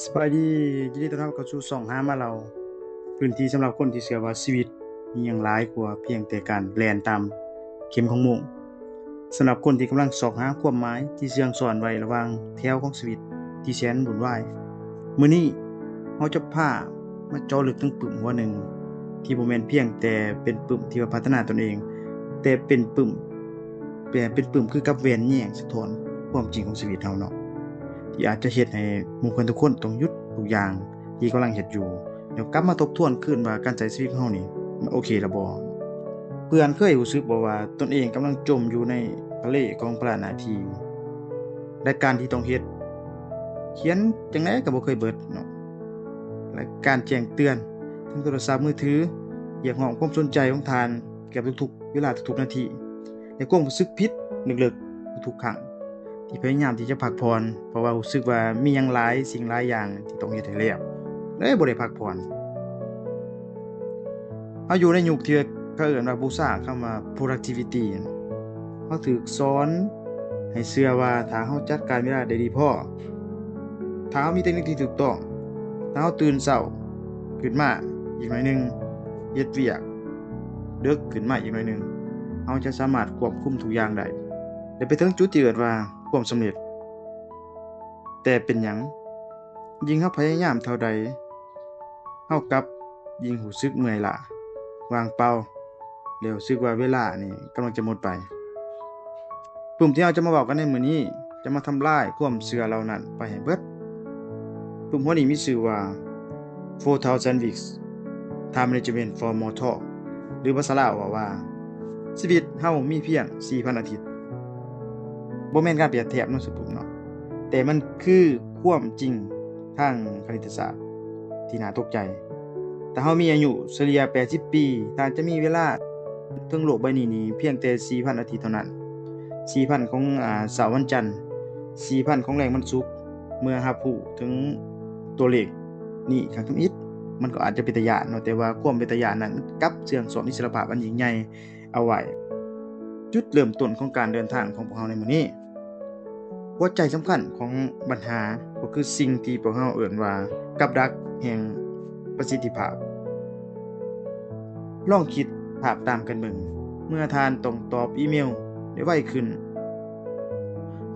ສະບາຍດີ, ຍິນດີຕ້ອນຮັບເຂົ້າສູ່ຊ່ອງຫາມາເລົ່າ, ພື້ນທີ່ສຳລັບຄົນທີ່ເຊື່ອວ່າຊີວິດມີຫຍັງຫຼາຍກວ່າພຽງແຕ່ການແລ່ນຕາມເຂັມຂອງໂມງ. ສຳລັບຄົນທີ່ກຳລັງຊອກຫາຄວາມໝາຍທີ່ເຊື່ອງຊ້ອນໄວ້ລະຫວ່າງແຖວຂອງຊີວິດທີ່ແສນວຸ່ນວາຍ. ມື້ນີ້ເຮົາຈະພາມາເຈາະເລິກເຖິງປຶ້ມຫົວໜຶ່ງ ທີ່ບໍ່ແມ່ນພຽງແຕ່ເປັນປຶ້ມທີ່ວ່າພັດທະນາຕົນເອງ, ແຕ່ເປັນປຶ້ມ ແປເປັນປຶ້ມຄືກັບແວ່ນແຍງສະທ້ອນຄວາມຈິງຂອງຊີວິດເຮົາເນາະ, ທີ່ອາດຈະເຮັດໃຫ້ໝູ່ເພື່ອນທຸກຄົນຕ້ອງຢຸດທຸກຢ່າງທີ່ກຳລັງເຮັດຢູ່ ແລ້ວກັບມາທົບທວນຄືນວ່າການໃຊ້ຊີວິດຂອງເຮົານີ້ມັນໂອເຄລະບໍ່? ເພື່ອນເຄີຍຮູ້ສຶກບໍ່ວ່າຕົນເອງກຳລັງຈົມຢູ່ໃນທະເລຂອງພາລະໜ້າທີ່ ແລະ ການທີ່ຕ້ອງເຮັດ ຂຽນຈັ່ງໃດກໍບໍ່ເຄີຍເບິດເນາະ ແລະ ການແຈ້ງເຕືອນທາງໂທລະສັບມືຖື ຮຽກຮ້ອງຄວາມສົນໃຈຂອງທ່ານເກືອບທຸກໆເວລາ ທຸກໆນາທີ ແລະ ຄວາມຮູ້ສຶກຜິດເລິກໆທຸກໆຄັ້ງ ທີ່ພະຍາຍາມທີ່ຈະພັກຜ່ອນ ເພາະວ່າຮູ້ສຶກວ່າມີຫຍັງຫຼາຍສິ່ງຫຼາຍຢ່າງທີ່ຕ້ອງເຮັດໃຫ້ແລ້ວ ແລະ ບໍ່ໄດ້ພັກຜ່ອນ. ເຮົາຢູ່ໃນຍຸກທີ່ເຂົາເອີ້ນວ່າບູຊາຄຳວ່າ productivity ເຮົາຖືກສອນໃຫ້ເຊື່ອວ່າຖ້າເຮົາຈັດການເວລາໄດ້ດີພໍ, ຖ້າເຮົາມີເຕັກນິກທີ່ຖືກຕ້ອງ, ຖ້າເຮົາຕື່ນເຊົ້າຂຶ້ນມາອີກໜ້ອຍໜຶ່ງ, ເຮັດວຽກເດິກຂຶ້ນມາອີກໜ້ອຍໜຶ່ງ, ເຮົາຈະສາມາດຄວບຄຸມທຸກຢ່າງໄດ້ ແລະ ໄປເຖິງຈຸດທີ່ເອີ້ນວ່າຄວາມສຳເລັດ. ແຕ່ເປັນຫຍັງ ຍິ່ງເຮົາພະຍາຍາມເທົ່າໃດ, ເຮົາກັບຍິ່ງຮູ້ສຶກເມື່ອຍລ້າ, ວ່າງເປົ່າ ແລ້ວຮູ້ສຶກວ່າເວລານີ້ກຳລັງຈະໝົດໄປ. ປຶ້ມທີ່ເຮົາຈະມາເວົ້າກັນໃນມື້ນີ້ ຈະມາທຳລາຍຄວາມເຊື່ອເຫຼົ່ານັ້ນໄປໃຫ້ເບິດ. ປຶ້ມຫົວນີ້ມີຊື່ວ່າ four thousand weeks time management for mortal ຫຼື ພາສາລາວເວົ້າວ່າ ຊີວິດເຮົາມີພຽງສີ່ພັນອາທິດ. ບໍ່ແມ່ນການປຽບທຽບເນາະ ສຸດເນາະ, ແຕ່ມັນຄືຄວາມຈິງທາງຄະນິດຕະສາດທີ່ໜ້າຕົກໃຈ. ຖ້າເຮົາມີອາຍຸສະເລ່ຍແປດສິບປີ, ທ່ານຈະມີເວລາເທິງໂລກໃບນີ້ນີ້ພຽງແຕ່ສີ່ພັນອາທິດເທົ່ານັ້ນ, ສີ່ພັນຂອງ ອາ ເຊົ້າວັນຈັນ, ສີ່ພັນຂອງແລງວັນສຸກ. ເມື່ອຮັບຮູ້ເຖິງຕົວເລກນີ້ຄັ້ງທຳອິດ, ມັນກໍອາດຈະເປັນຕາຢ້ານເນາະ, ແຕ່ວ່າຄວາມເປັນຕາຢ້ານນັ້ນກັບເຊື່ອງຊ້ອນອິດສະຫຼະພາບອັນຍິ່ງໃຫຍ່ ເອົາໄວ້. ຈຸດເລີ່ມຕົ້ນຂອງການເດີນທາງຂອງພວກເຮົາໃນມື້ນີ້, ຫົວໃຈສຳຄັນຂອງບັນຫາກໍຄືສິ່ງທີ່ພວກເຮົາເອີ້ນວ່າກັບດັກແຫ່ງປະສິດທິພາບ. ລອງຄິດພາບຕາມກັນເບິ່ງ, ເມື່ອທ່ານຕ້ອງຕອບອີເມວໄດ້ໄວຂຶ້ນ,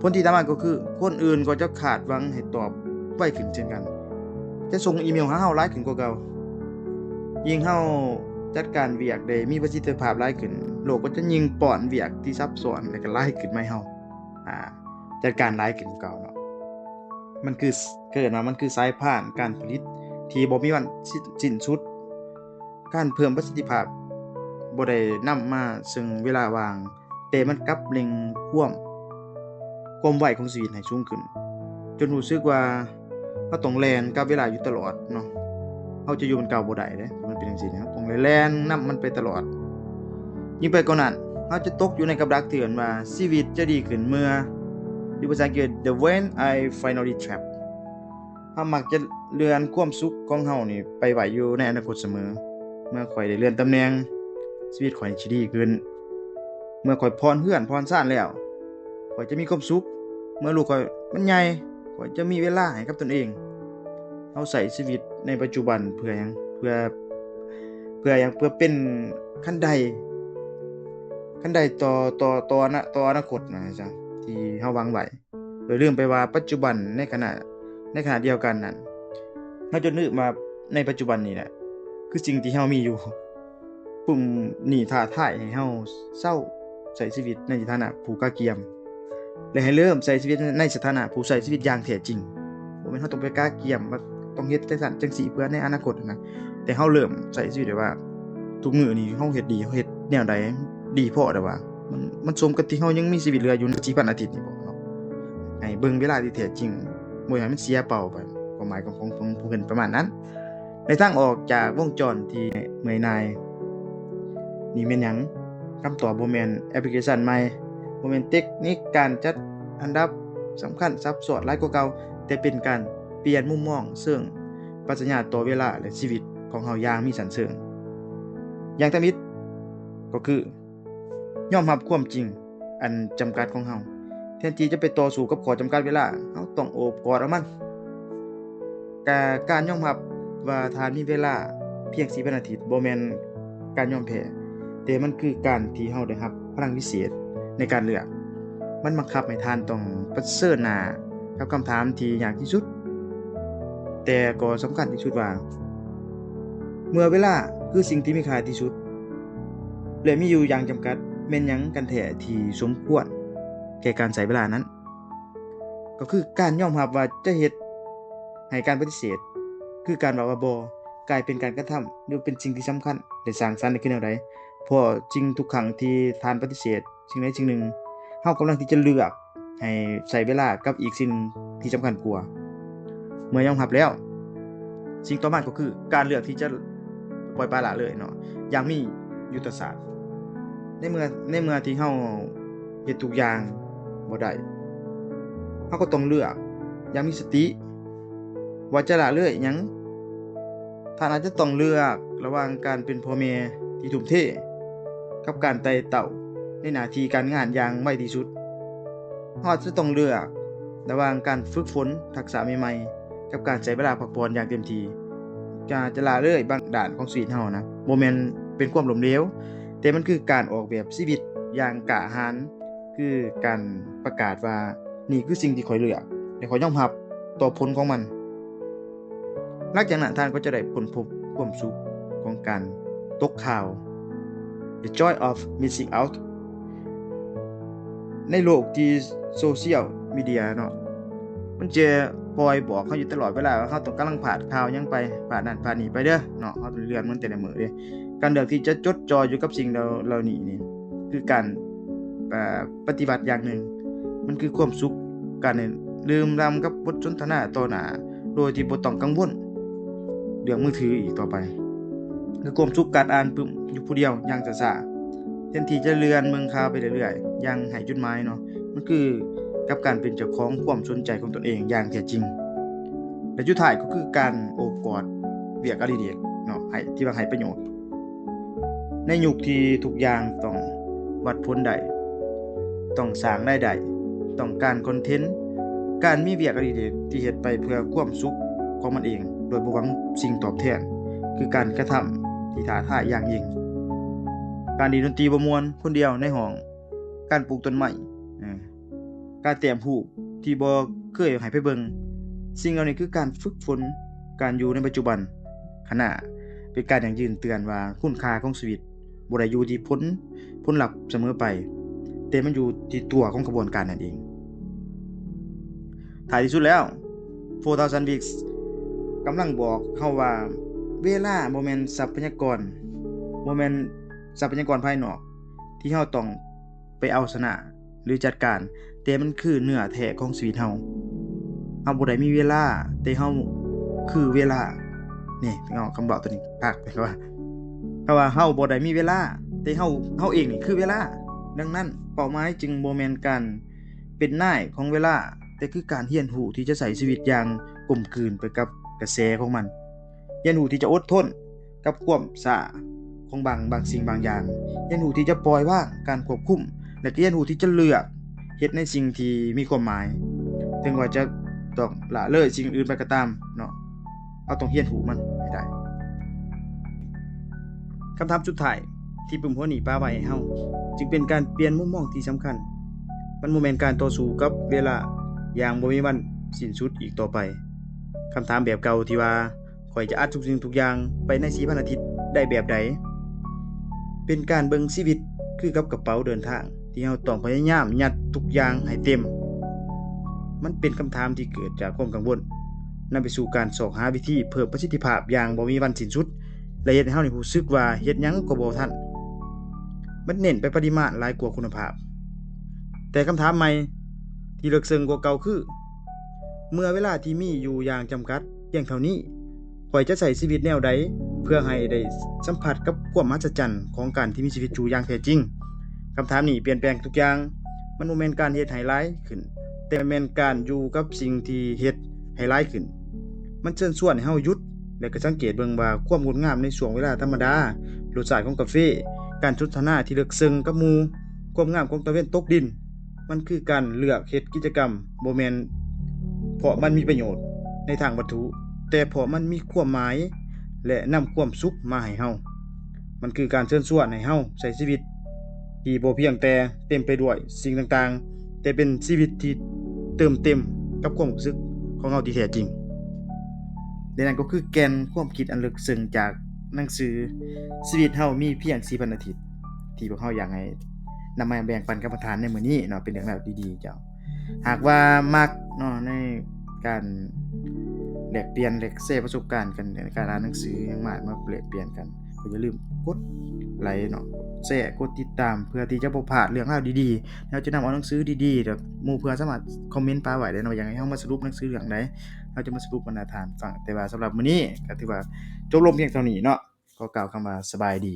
ຜົນທີ່ຕາມມາກໍຄືຄົນອື່ນກໍຈະຄາດຫວັງໃຫ້ຕອບໄວຂຶ້ນເຊັ່ນກັນ, ຈະສົ່ງອີເມວຫາເຮົາຫຼາຍຂຶ້ນກວ່າເກົ່າ. ຍິ່ງເຮົາຈັດການວຽກໄດ້ມີປະສິດທິພາບຫຼາຍຂຶ້ນ, ໂລກກໍຈະຍິ່ງປ້ອນວຽກທີ່ຊັບຊ້ອນ ແລະ ກໍຫຼາຍຂຶ້ນມາໃຫ້ເຮົາ ອາ ຈັດການຫຼາຍຂຶ້ນກວ່າເກົ່າເນາະ. ມັນຄື ເອີ້ນວ່າມັນຄືສາຍພານການຜະລິດທີ່ບໍ່ມີວັນສິ້ນ ສິ້ນສຸດ. ການເພີ່ມປະສິດທິພາບບໍ່ໄດ້ນຳມາເຊິ່ງເວລາວ່າງ, ແຕ່ມັນກັບເລັ່ງຄວາມ ຄວາມໄວຂອງຊີວິດໃຫ້ສູງຂຶ້ນ, ຈົນຮູ້ສຶກວ່າເຮົາຕ້ອງແລ່ນກັບເວລາຢູ່ຕະຫຼອດເນາະ. ເຮົາຈະຢູ່ຄືເກົ່າບໍ່ໄດ້ເດ້, ມັນເປັນຈັ່ງຊີ້ນະ, ເຮົາຕ້ອງໄດ້ແລ່ນນຳມັນໄປຕະຫຼອດ. ຍິ່ງໄປກວ່ານັ້ນ, ເຮົາຈະຕົກຢູ່ໃນກັບດັກທີ່ເອີ້ນວ່າ ຊີວິດຈະດີຂຶ້ນເມື່ອ, ຫຼື ພາສາອັງກິດ The When I Finally Trap. ເຮົາມັກຈະເລື່ອນຄວາມສຸກຂອງເຮົານີ້ໄປໄວ້ຢູ່ໃນອະນາຄົດສະເໝີ. ເມື່ອຂ້ອຍໄດ້ເລື່ອນຕຳແໜ່ງ, ຊີວິດຂ້ອຍຊິດີຂຶ້ນ. ເມື່ອຂ້ອຍຜ່ອນເຮືອນຜ່ອນຊານແລ້ວ, ຂ້ອຍຈະມີຄວາມສຸກ. ເມື່ອລູກຂ້ອຍມັນໃຫຍ່, ຂ້ອຍຈະມີເວລາໃຫ້ກັບຕົນເອງ. ເຮົາໃຊ້ຊີວິດໃນປັດຈຸບັນເພື່ອຫຍັງ? ເພື່ອ ເພື່ອຫຍັງ? ເພື່ອເປັນຄັນໄດ, ຄັນໄດຕໍ່ ຕໍ່ ຕໍ່ອະນາ ຕໍ່ອະນາຄົດນະ ທີ່ເຮົາຫວັງໄວ້. ໂດຍລືມໄປວ່າປັດຈຸບັນໃນຂະນະ ໃນຂະນະດຽວກັນນັ້ນ ເຮົາຈະລືມວ່າໃນປັດຈຸບັນນີ້ແຫຼະ ຄືສິ່ງທີ່ເຮົາມີຢູ່. ປຶ້ມນີ້ທ້າທາຍໃຫ້ເຮົາເຊົາໃຊ້ຊີວິດໃນຖານະຜູ້ກະກຽມ ແລະ ໃຫ້ເລີ່ມໃຊ້ຊີວິດໃນສະຖານະຜູ້ໃຊ້ຊີວິດຢ່າງແທ້ຈິງ. ບໍ່ແມ່ນເຮົາຕ້ອງໄປກະກຽມວ່າຕ້ອງເຮັດຈັ່ງຊັ້ນຈັ່ງຊີ້ເພື່ອໃນອະນາຄົດນະ, ແຕ່ເຮົາເລີ່ມໃຊ້ຊີວິດແບບວ່າ ທຸກມື້ນີ້ເຮົາເຮັດດີ, ເຮົາເຮັດແນວໃດດີພໍແລ້ວວະ? ມັນ ມັນສົມກັບທີ່ເຮົາຍັງມີຊີວິດເຫຼືອຢູ່ໃນສີ່ພັນອາທິດນີ້ບໍ່ເນາະ? ໃຫ້ເບິ່ງເວລາທີ່ແທ້ຈິງ, ບໍ່ໃຫ້ມັນເສຍເປົ່າໄປ. ຄວາມໝາຍຂອງ ຂອງ ຂອງເພິ່ນປະມານນັ້ນ. ໃນທາງອອກຈາກວົງຈອນທີ່ເມື່ອຍໜ່າຍນີ້ແມ່ນຫຍັງ? ຄຳຕອບບໍ່ແມ່ນແອັບພລິເຄຊັນໃໝ່, ບໍ່ແມ່ນເຕັກນິກການຈັດອັນດັບສຳຄັນຊັບຊ້ອນຫຼາຍກວ່າເກົ່າ, ແຕ່ເປັນການປ່ຽນມຸມມອງເຊີງປັດຊະຍາຕໍ່ເວລາ ແລະ ຊີວິດຂອງເຮົາຢ່າງມີຊັ້ນເຊີງ. ຢ່າງທຳອິດກໍຄື ຍອມຮັບຄວາມຈິງອັນຈຳກັດຂອງເຮົາ. ແທນທີ່ຈະໄປຕໍ່ສູ້ກັບຂໍ້ຈຳກັດເວລາ, ເຮົາຕ້ອງໂອບກອດເອົາມັນ. ການຍອມຮັບວ່າທ່ານມີເວລາພຽງສີ່ວັນອາທິດ ບໍ່ແມ່ນການຍອມແພ້, ແຕ່ມັນຄືການທີ່ເຮົາໄດ້ຮັບພະລັງວິເສດໃນການເລືອກ. ມັນບັງຄັບໃຫ້ທ່ານຕ້ອງປະເຊີນໜ້າກັບຄຳຖາມທີ່ຍາກທີ່ສຸດ, ແຕ່ກໍສຳຄັນທີ່ສຸດວ່າ ເມື່ອເວລາຄືສິ່ງທີ່ມີຄ່າທີ່ສຸດ ແລະ ມີຢູ່ຢ່າງຈຳກັດ, ແມ່ນຫຍັງກັນແທ້ທີ່ສົມຄວນແກ່ການໃຊ້ເວລານັ້ນ? ກໍຄືການຍອມຮັບວ່າຈະເຮັດໃຫ້ການປະຕິເສດ ຄືການເວົ້າວ່າບໍ່ ກາຍເປັນການກະທຳ ຫຼື ເປັນສິ່ງທີ່ສຳຄັນ ແລະ ສ້າງສັນໄດ້ຄືແນວໃດ? ເພາະຈິງທຸກຄັ້ງທີ່ທ່ານປະຕິເສດ ສິ່ງໃດສິ່ງໜຶ່ງ, ເຮົາກຳລັງທີ່ຈະເລືອກໃຫ້ໃຊ້ເວລາກັບອີກສິ່ງໜຶ່ງທີ່ສຳຄັນກວ່າ. ເມື່ອຍອມຮັບແລ້ວ, ສິ່ງຕໍ່ມາກໍຄືການເລືອກທີ່ຈະປ່ອຍປະລະເລີຍເນາະ ຢ່າງມີຍຸດທະສາດ. ໃນເມື່ອ, ໃນເມື່ອທີ່ເຮົາເຮັດທຸກຢ່າງບໍ່ໄດ້, ເຮົາກໍຕ້ອງເລືອກຢ່າງມີສະຕິວ່າຈະລະເລີຍຫຍັງ. ທ່ານອາດຈະຕ້ອງເລືອກລະຫວ່າງການເປັນພໍ່ແມ່ທີ່ທຸ່ມເທກັບການໄຕ່ເຕົ້າໃນໜ້າທີ່ການງານຢ່າງໄວທີ່ສຸດ. ເຮົາອາດຈະຕ້ອງເລືອກລະຫວ່າງການຝຶກຝົນທັກສະໃໝ່ໆ ກັບການໃຊ້ເວລາພັກຜ່ອນຢ່າງເຕັມທີ່. ການຈະລະເລີຍບາງດ້ານຂອງຊີວິດເຮົານະ ບໍ່ແມ່ນເປັນຄວາມລົ້ມເຫຼວ, ແຕ່ມັນຄືການອອກແບບຊີວິດຢ່າງກ້າຫານ, ຄືການປະກາດວ່າ ນີ້ຄືສິ່ງທີ່ຂ້ອຍເລືອກ ແລະ ຂ້ອຍຍອມຮັບຕໍ່ຜົນຂອງມັນ. ຫຼັງຈາກນັ້ນທ່ານກໍຈະໄດ້ຄົ້ນພົບຄວາມສຸກຂອງການຕົກຂ່າວ The Joy of Missing Out. ໃນໂລກທີ່ໂຊຊຽວມີເດຍເນາະ ມັນຈະຄອຍບອກເຮົາຢູ່ຕະຫຼອດເວລາວ່າເຮົາຕ້ອງກຳລັງພາດຂ່າວຫຍັງໄປ, ພາດນັ້ນພາດນີ້ໄປເດີເນາະ, ເຮົາຕ້ອງເລື່ອນມັນແຕ່ລະມື້ເດ້. ການເລືອກທີ່ຈະຈົດຈ່ອຢູ່ກັບສິ່ງເຫຼົ່າ, ເຫຼົ່ານີ້ນີ້ ຄືການ, ເອີ, ປະຕິວັດຢ່າງໜຶ່ງ. ມັນຄືຄວາມສຸກ, ການໄດ້ດື່ມດ່ຳກັບບົດສົນທະນາຕໍ່ໜ້າ ໂດຍທີ່ບໍ່ຕ້ອງກັງວົນເລື່ອງມືຖືອີກຕໍ່ໄປ. ຄືຄວາມສຸກການອ່ານປຶ້ມຢູ່ຜູ້ດຽວຢ່າງຊ້າໆ ແທນທີ່ຈະເລື່ອນເບິ່ງຂ່າວໄປເລື້ອຍໆຢ່າງໄຮ້ຈຸດໝາຍເນາະ. ມັນຄືກັບການເປັນເຈົ້າຂອງຄວາມສົນໃຈຂອງຕົນເອງຢ່າງແທ້ຈິງ. ແລະ ສຸດທ້າຍກໍຄືການໂອບກອດວຽກອະດິເຣກເນາະ ໃຫ້, ທີ່ວ່າໃຫ້ປະໂຫຍດ. ໃນຍຸກທີ່ທຸກຢ່າງຕ້ອງວັດຜົນໄດ້, ຕ້ອງສ້າງລາຍໄດ້, ຕ້ອງການຄອນເທັນ, ການມີວຽກອະດິເຣກທີ່ເຮັດໄປເພື່ອຄວາມສຸກຂອງມັນເອງ ໂດຍບໍ່ຫວັງສິ່ງຕອບແທນ ຄືການກະທຳທີ່ທ້າທາຍຢ່າງຍິ່ງ. ການຫຼິ້ນດົນຕີບໍ່ມ່ວນຄົນດຽວໃນຫ້ອງ, ການປູກຕົ້ນໄມ້, ການແຕ້ມຮູບທີ່ບໍ່ເຄີຍໃຫ້ໃຜເບິ່ງ, ສິ່ງເຫຼົ່ານີ້ຄືການຝຶກຝົນການຢູ່ໃນປັດຈຸບັນ. ຂະນະເປັນການຢັ້ງຢືນເຕືອນວ່າຄຸນຄ່າຂອງຊີວິດບໍ່ໄດ້ຢູ່ທີ່ຜົນ, ຜົນລັບສະເໝີໄປ, ແຕ່ມັນຢູ່ທີ່ຕົວຂອງຂະບວນການນັ້ນເອງ. ທ້າຍທີ່ສຸດແລ້ວ, Four Thousand Weeks ກຳລັງບອກເຮົາວ່າ ເວລາບໍ່ແມ່ນຊັບພະຍາກອນ, ບໍ່ແມ່ນຊັບພະຍາກອນພາຍນອກທີ່ເຮົາຕ້ອງໄປເອົາຊະນະ ຫຼື ຈັດການ, ແຕ່ມັນຄືເນື້ອແທ້ຂອງຊີວິດເຮົາ. ເຮົາບໍ່ໄດ້ມີເວລາ, ແຕ່ເຮົາຄືເວລາ. ນີ້ເນາະ, ຄຳເວົ້າຕົວນີ້ຄັກ, ແປວ່າ ເພາະວ່າເຮົາບໍ່ໄດ້ມີເວລາ, ແຕ່ເຮົາ, ເຮົາເອງນີ້ຄືເວລາ. ດັ່ງນັ້ນ, ເປົ້າໝາຍຈຶ່ງບໍ່ແມ່ນການເປັນນາຍຂອງເວລາ, ແຕ່ຄືການຮຽນຮູ້ທີ່ຈະໃຊ້ຊີວິດຢ່າງກົມກືນໄປກັບກະແສຂອງມັນ. ຮຽນຮູ້ທີ່ຈະອົດທົນກັບຄວາມຊ້າຂອງບາງ, ບາງສິ່ງບາງຢ່າງ, ຮຽນຮູ້ທີ່ຈະປ່ອຍວາງການຄວບຄຸມ, ແລະ ກໍຮຽນຮູ້ທີ່ຈະເລືອກເຮັດໃນສິ່ງທີ່ມີຄວາມໝາຍ, ເຖິງວ່າຈະຕ້ອງລະເລີຍສິ່ງອື່ນໄປກໍຕາມເນາະ, ເຮົາຕ້ອງຮຽນຮູ້ມັນໃຫ້ໄດ້. ຄຳຖາມສຸດທ້າຍທີ່ປຶ້ມຫົວໜີ້ປະໄວ້ໃຫ້ເຮົາ ຈຶ່ງເປັນການປ່ຽນມຸມມອງທີ່ສຳຄັນ. ມັນບໍ່ແມ່ນການຕໍ່ສູ້ກັບເວລາຢ່າງບໍ່ມີວັນສິ້ນສຸດອີກຕໍ່ໄປ. ຄຳຖາມແບບເກົ່າທີ່ວ່າ ຂ້ອຍຈະອັດທຸກສິ່ງທຸກຢ່າງໄປໃນສີ່ພັນອາທິດໄດ້ແບບໃດ? ເປັນການເບິ່ງຊີວິດຄືກັບກະເປົາເດີນທາງ ທີ່ເຮົາຕ້ອງພະຍາຍາມຍັດທຸກຢ່າງໃຫ້ເຕັມ. ມັນເປັນຄຳຖາມທີ່ເກີດຈາກຄວາມກັງວົນ, ນຳໄປສູ່ການຊອກຫາວິທີເພີ່ມປະສິດທິພາບຢ່າງບໍ່ມີວັນສິ້ນສຸດ ແລະ ເຮັດໃຫ້ເຮົານີ້ຮູ້ສຶກວ່າເຮັດຫຍັງກໍບໍ່ທັນ. ມັນເນັ້ນໄປປະລິມານຫຼາຍກວ່າຄຸນນະພາບ. ແຕ່ຄຳຖາມໃໝ່ທີ່ເລິກເຊິ່ງກວ່າເກົ່າຄື ເມື່ອເວລາທີ່ມີຢູ່ຢ່າງຈຳກັດພຽງເທົ່ານີ້, ຂ້ອຍຈະໃຊ້ຊີວິດແນວໃດເພື່ອໃຫ້ໄດ້ສຳຜັດກັບຄວາມມະຫັດສະຈັນຂອງການທີ່ມີຊີວິດຢູ່ຢ່າງແທ້ຈິງ? ຄຳຖາມນີ້ປ່ຽນແປງທຸກຢ່າງ. ມັນບໍ່ແມ່ນການເຮັດໃຫ້ຫຼາຍຂຶ້ນ, ແຕ່ແມ່ນການຢູ່ກັບສິ່ງທີ່ເຮັດໃຫ້ຫຼາຍຂຶ້ນ. ມັນເຊີນຊວນໃຫ້ເຮົາຢຸດ ແລະ ກໍສັງເກດເບິ່ງວ່າຄວາມງົດງາມໃນຊ່ວງເວລາທຳມະດາ, ລົດຊາດຂອງກາເຟ, ການສົນທະນາທີ່ເລິກເຊິ່ງກັບໝູ່, ຄວາມງາມຂອງຕາເວັນຕົກດິນ, ມັນຄືການເລືອກເຮັດກິດຈະກຳ, ບໍ່ແມ່ນເພາະມັນມີປະໂຫຍດໃນທາງວັດຖຸ, ແຕ່ເພາະມັນມີຄວາມໝາຍ ແລະ ນຳຄວາມສຸກມາໃຫ້ເຮົາ. ມັນຄືການເຊີນຊວນໃຫ້ເຮົາໃຊ້ຊີວິດທີ່ບໍ່ພຽງແຕ່ເຕັມໄປດ້ວຍສິ່ງຕ່າງໆ, ແຕ່ເປັນຊີວິດທີ່ເຕີມເຕັມກັບຄວາມຮູ້ສຶກຂອງເຮົາທີ່ແທ້ຈິງ. ແລະ ນັ້ນກໍຄືແກ່ນຄວາມຄິດອັນເລິກເຊິ່ງຈາກໜັງສື ຊີວິດເຮົາມີພຽງສີ່ພັນອາທິດ ທີ່ພວກເຮົາຢາກໃຫ້ນຳມາແບ່ງປັນກັບທ່ານໃນມື້ນີ້ເນາະ, ເປັນເລື່ອງລາວດີໆເຈົ້າ. ຫາກວ່າມັກເນາະ ໃນການແລກປ່ຽນ ແລະ ແຊປະສົບການກັນໃນການອ່ານໜັງສືຫຍັງມາ ມາແລກປ່ຽນກັນ, ກໍຢ່າລືມກົດໄລເນາະ, ກົດແຊ, ກົດຕິດຕາມ ເພື່ອທີ່ຈະບໍ່ພາດເລື່ອງລາວດີໆ. ເຮົາຈະນຳເອົາໜັງສືດີໆ ແລ້ວໝູ່ເພື່ອນສາມາດຄອມເມັນປະໄວ້ໄດ້ເນາະ ວ່າຢາກໃຫ້ເຮົາມາສະຫຼຸບໜັງສືເລື່ອງໃດ, ເຮົາຈະມາສະຫຼຸບບັນດາທ່ານຟັງ. ແຕ່ວ່າສຳລັບມື້ນີ້ກໍຖືວ່າຈົບລົງພຽງເທົ່ານີ້ເນາະ, ຂໍກ່າວຄຳວ່າສະບາຍດີ.